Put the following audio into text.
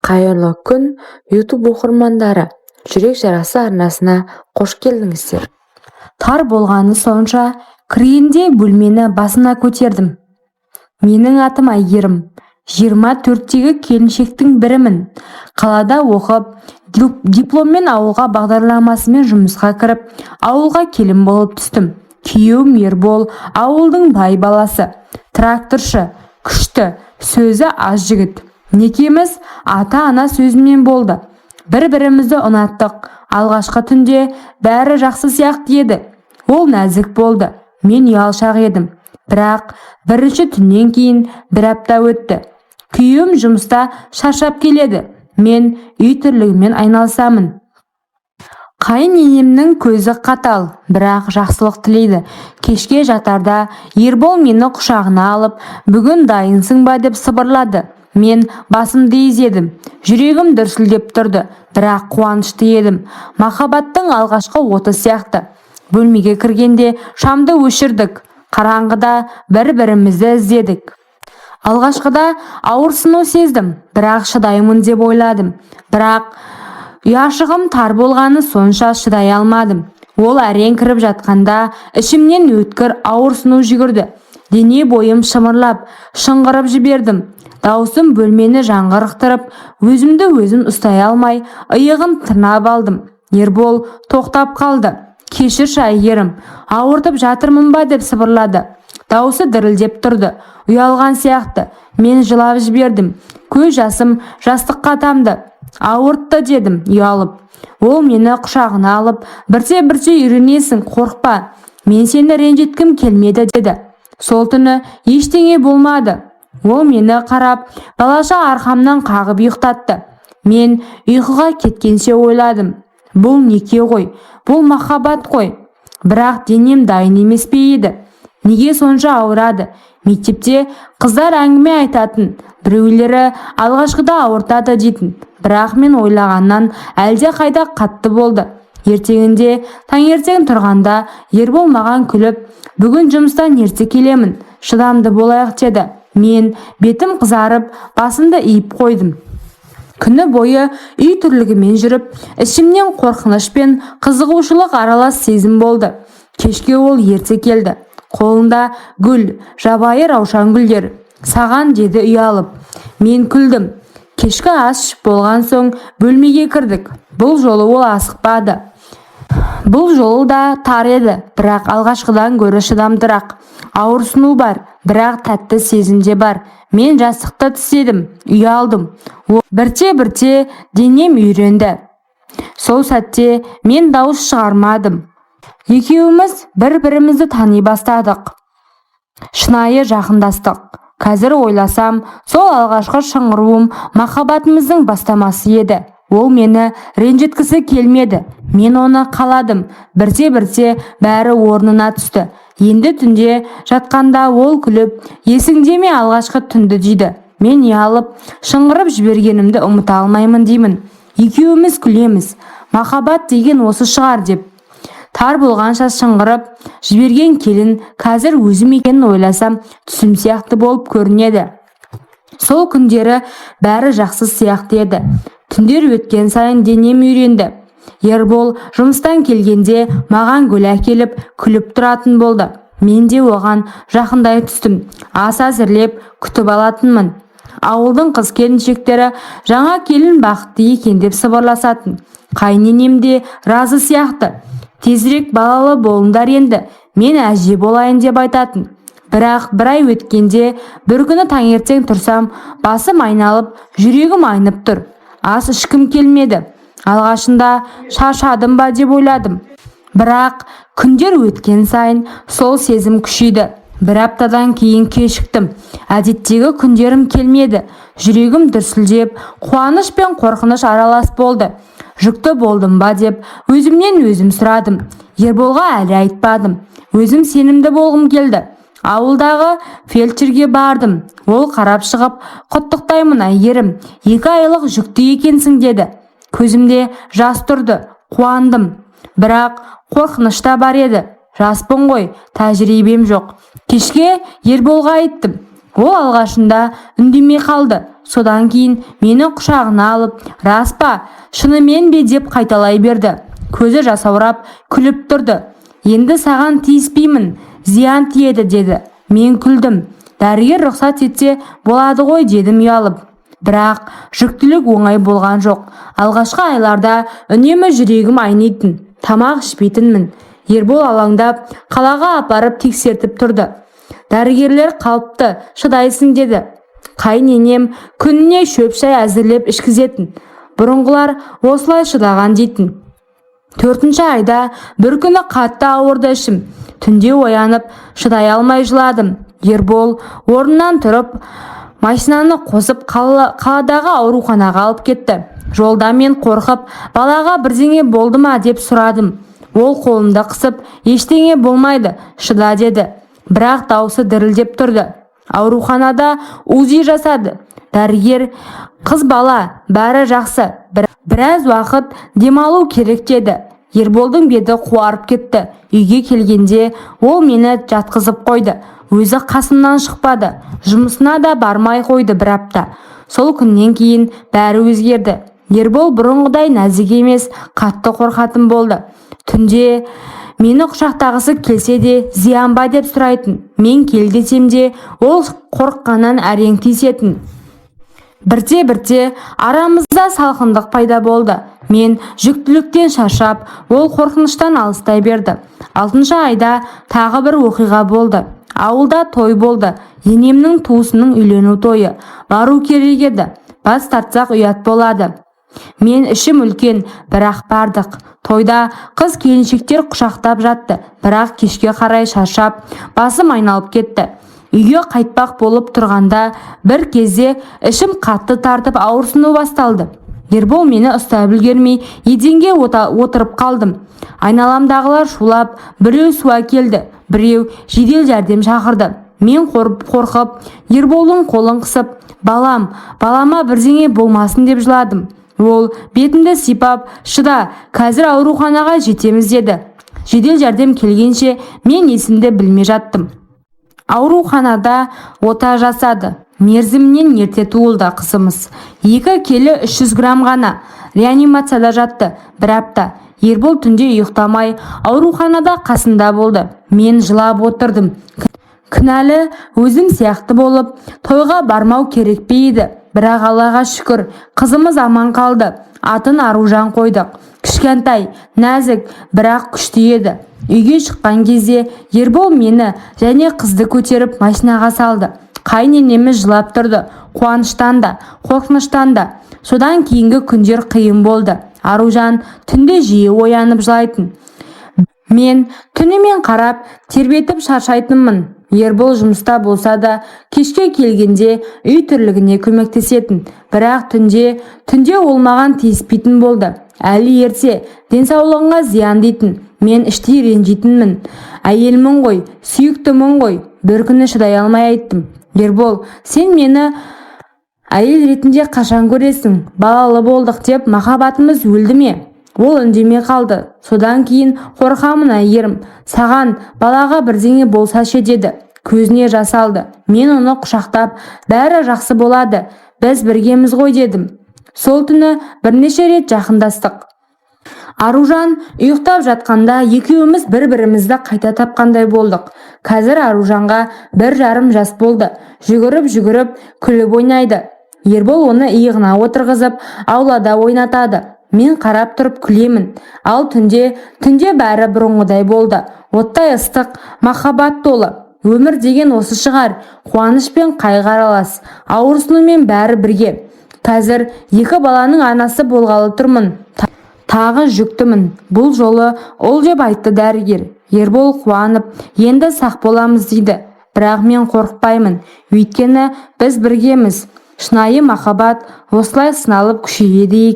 Қайырлы күн, YouTube оқырмандары! «Жүрек жарасы» арнасына қош келдіңіздер! Тар болғаны сонша, кіргенде бөлмені басына көтердім. Менің атым Әйгерім. 24-тегі келіншектің бірімін. Қалада оқып, дипломмен ауылға бағдарламасымен жұмысқа кіріп, ауылға келін болып түстім. Күйеуім Ербол ауылдың бай баласы. Тракторшы, күшті, сөзі аз жігіт. Некеміз ата-ана сөзімен болды. Бір-бірімізді ұнаттық. Алғашқы түнде бәрі жақсы сияқты еді. Ол нәзік болды, мен ұялшақ едім. Бірақ бірінші түннен кейін бір апта өтті. Күйеуім жұмыста шаршап келеді. Мен үй тірлігімен айналысамын. Қайын енемнің көзі қатал, бірақ жақсылық тілейді. Кешке жатарда Ербол мені құшағына алып, «Бүгін дайынсың ба?» деп сыбырлады. Мен басымды изедім. Жүрегім дүрсілдеп тұрды, бірақ қуанышты едім. Махаббаттың алғашқы оты сияқты. Бөлмеге кіргенде шамды өшірдік. Қараңғыда бір-бірімізді іздедік. Алғашқыда ауырсыну сездім, бірақ шыдаймын деп ойладым. Бірақ ұяшығым тар болғаны сонша, шыдай алмадым. Ол әрең кіріп жатқанда ішімнен өткір ауырсыну жүгірді. Дене бойым шымырлап, шыңғырып жібердім. Даусым бөлмені жаңғырықтырып, өзімді өзім ұстай алмай, иығын тырнап алдым. Ербол тоқтап қалды. «Кешірші, Әйгерім, ауыртып жатырмын ба?» деп сыбырлады. Даусы дірілдеп тұрды. Ұялған сияқты. Мен жылап жібердім. Көз жасым жастыққа тамды. «Ауыртты», – дедім ұялып. Ол мені құшағына алып, «Бірте-бірте үйренесің, қорықпа. Мен сені ренжіткім келмеді», – деді. Сол түні ештеңе болмады. Ол мені қарап, балаша арқамнан қағып ұйықтатты. Мен ұйқыға кеткенше ойладым. Бұл неке ғой, бұл махаббат қой. Бірақ денем дайын емес пе еді? Неге сонша ауырады? Мектепте қыздар әңгіме айтатын. Біреулері алғашқыда ауыртады дейтін. Бірақ мен ойлағаннан әлде қайда қатты болды. Ертеңінде таңертең тұрғанда Ербол маған күліп, «Бүгін жұмыстан ерте келемін, шыдамды болайық», – деді. Мен бетім қызарып, басымды иіп қойдым. Күні бойы үй тірлігімен жүріп, ішімнен қорқыныш пен қызығушылық аралас сезім болды. Кешке ол ерте келді. Қолында гүл, жабайы раушан гүлдер. «Саған», – деді ұялып. Мен күлдім. Кешкі ас ішіп болған соң бөлмеге кірдік. Бұл жолы ол асықпады. Бұл жолы да тар еді, бірақ алғашқыдан гөрі шыдамдырақ. Ауырсыну бар, бірақ тәтті сезім де бар. Мен жастықты тістедім, ұялдым. Бірте-бірте денем үйренді. Сол сәтте мен дауыс шығармадым. Екеуміз бір-бірімізді тани бастадық. Шынайы жақындастық. Қазір ойласам, сол алғашқы шыңғыруым махаббатымыздың бастамасы еді. Ол мені ренжіткісі келмеді. Мен оны қаладым. Бірте-бірте бәрі орнына түсті. Енді түнде жатқанда ол күліп, «Есіңде ме алғашқы түнді?» дейді. Мен ұялып, шыңғырып жібергенімді ұмыта алмаймын деймін. Екеуміз күлеміз. Махаббат деген осы шығар деп. Тар болғанша шыңғырып жіберген келін қазір өзім екенін ойласам, түсім сияқты болып көрінеді. Сол күндері бәрі жақсы сияқты еді. Түндер өткен сайын денем үйренді. Ербол жұмыстан келгенде маған гүл әкеліп, күліп тұратын болды. Мен де оған жақындай түстім. Ас әзірлеп, күтіп алатынмын. Ауылдың қыз келіншектері жаңа келін бақытты екен деп сыбырласатын. Қайыненем де разы сияқты. «Тезірек балалы болыңдар енді, мен әже болайын», – деп айтатын. Бірақ бір ай өткенде бір күні таңертең тұрсам, басым айналып, жүрегім айнып тұр. Ас ішкім келмеді. Алғашында шаршадым ба деп ойладым. Бірақ күндер өткен сайын сол сезім күшейді. Бір аптадан кейін кешіктім. Әдеттегі күндерім келмеді. Жүрегім дүрсілдеп, қуаныш пен қорқыныш аралас болды. Жүкті болдым ба деп өзімнен өзім сұрадым. Ерболға әлі айтпадым. Өзім сенімді болғым келді. Ауылдағы фельдшерге бардым. Ол қарап шығып, «Құттықтаймын, Әйгерім, 2 айлық жүкті екенсің», – деді. Көзімде жас тұрды, қуандым. Бірақ қорқыныш та бар еді. Жаспын ғой, тәжірибем жоқ. Кешке Ерболға айттым. Ол алғашында үндемей қалды. Содан кейін мені құшағына алып, рас па, шынымен бе деп қайталай берді. Көзі жасаурап күліп тұрды. Енді саған тиіспеймін, зиян тиеді деді. Мен күлдім. Дәрігер рұқсат етсе болады ғой дедім ұялып. Бірақ жүктілік оңай болған жоқ. Алғашқы айларда үнемі жүрегім айнитын, тамақ ішпейтінмін. Ербол алаңдап, қалаға апарып тексертіп тұрды. Дәрігерлер қалыпты, шыдайсың деді. Қайын күніне шөп шай әзірлеп ішкізетін. Бұрынғылар осылай шыдаған дейтін. 4-ші айда бір күні қатты ауырды ішім. Түнде оянып, шыдай алмай жыладым. Ербол орнынан тұрып, машинаны қосып қаладағы ауруханаға алып кетті. Жолда мен қорқып, балаға бірдеңе болды ма деп сұрадым. Ол қолымды қысып, ештеңе болмайды, шыда деді. Бірақ даусы дірілдеп тұрды. Ауруханада УЗИ жасады. Дәрігер, қыз бала, бәрі жақсы, біраз уақыт демалу керек деді. Ерболдың беті қуарып кетті. Үйге келгенде ол мені жатқызып қойды. Өзі қасымнан шықпады. Жұмысына да бармай қойды бір апта. Сол күннен кейін бәрі өзгерді. Ербол бұрынғыдай нәзік емес, қатты қорқатын болды. Түнде мені құшақтағысы келсе де, зиян ба деп сұрайтын. Мен кел десем де, ол қорыққаннан әрең тиісетін. Бірте-бірте арамызда салқындық пайда болды. Мен жүктіліктен шаршап, ол қорқыныштан алыстай берді. 6-шы айда тағы бір оқиға болды. Ауылда той болды. Енемнің туысының үйлену тойы. Бару керек еді. Бас тартсақ ұят болады. Мен ішім үлкен, бірақ бардық. Тойда қыз келіншектер құшақтап жатты, бірақ кешке қарай шаршап, басым айналып кетті. Үйге қайтпақ болып тұрғанда бір кезде ішім қатты тартып ауырсыну басталды. Ербол мені ұстап үлгермей, еденге отырып қалдым. Айналамдағылар шулап, біреу су әкелді, біреу жедел жәрдем шақырды. Мен қорқып, Ерболдың қолын қысып, балам, балама бірдеңе болмасын деп жыладым. Ол бетімді сипап, шыда, қазір ауруханаға жетеміз деді. Жедел жәрдем келгенше мен есімді білмей жаттым. Ауруханада ота жасады. Мерзімінен ерте туылды қызымыз. 2 келі 300 грамм ғана. Реанимацияда жатты бір апта. Ербол түнде ұйықтамай ауруханада қасында болды. Мен жылап отырдым. Кінәлі өзім сияқты болып, тойға бармау керек пе еді? Бірақ Аллаға шүкір, қызымыз аман қалды. Атын Аружан қойдық. Кішкентай, нәзік, бірақ күшті еді. Үйге шыққан кезде Ербол мені және қызды көтеріп машинаға салды. Қайын енеміз жылап тұрды, қуаныштан да, қорқыныштан да. Содан кейінгі күндер қиын болды. Аружан түнде жиі оянып жылайтын. Мен түнімен қарап, тербетіп шаршайтынмын. Ербол жұмыста болса да, кешке келгенде үй тірлігіне көмектесетін. Бірақ түнде ол маған тиіспейтін болды. Әлі ерте, денсаулығыңа зиян дейтін. Мен іштей ренжитінмін. Әйелмін ғой, сүйіктімін ғой. Бір күні шыдай алмай айттым. Ербол, сен мені әйел ретінде қашан көресің? Балалы болдық деп махаббатымыз өлді ме? Ол үндемей қалды. Содан кейін қорқамын, Әйгерім, саған, балаға бірдеңе болса ше деді. Көзіне жас алды. Мен оны құшақтап, бәрі жақсы болады, біз біргеміз ғой дедім. Сол түні бірнеше рет жақындастық. Аружан ұйықтап жатқанда екеуміз бір-бірімізді қайта тапқандай болдық. Қазір Аружанға 1,5 жас болды. Жүгіріп-жүгіріп күліп ойнайды. Ербол оны иығына отырғызып, аулада ойнатады. Мен қарап тұрып күлемін. Ал түнде бәрі бұрынғыдай болды. Оттай ыстық, махаббат толы. Өмір деген осы шығар. Қуаныш пен қайғы аралас. Ауырсынумен бәрі бірге. Қазір 2 баланың анасы болғалы тұрмын. Тағы жүктімін. Бұл жолы ұл деп айтты дәрігер. Ербол қуанып, енді сақ боламыз дейді. Бірақ мен қорықпаймын. Өйткені біз біргеміз. Шынайы махаббат осылай сыналып күшейеді екен.